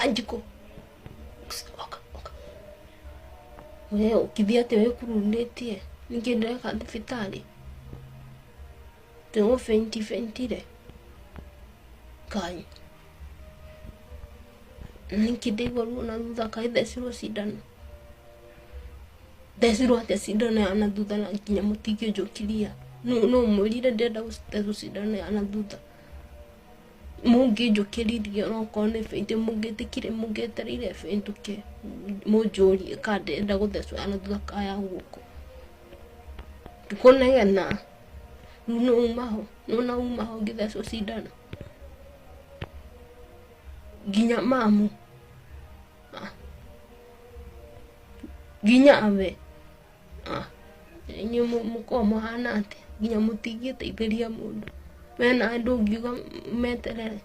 Wanjikũ, oka oka. We ũkĩthiĩ atĩa wĩkururĩtie? Ningĩ ndĩreka thibitarĩ? Ndĩgũbeinti beintire? Ngai. Nĩkĩ ndaigua ruo na thutha kaĩ thecirwo cindano? Thecirwo atĩa cindano ya na thutha na nginya mũtingĩnjũkĩria? Nũ ũmwĩrire ndĩrenda gũthecwo cindano ya na thutha? Mũngĩnjũkĩririe onokorwo nĩ faint mũngĩtĩkire mũngĩetereire faintũke mũnjũrie kana ndĩrenda gũthecwo ya na thutha kana ya guoko. Ndikũnegena rĩu nĩ uma ho, nĩwona uma ho ngĩthecwo cindano? Nginya mamu, nginya we, inyuĩ mũkoragwo mũhana atĩa nginya mũtingĩteithĩria mũndũ? We nawe ndũngiuga meterere?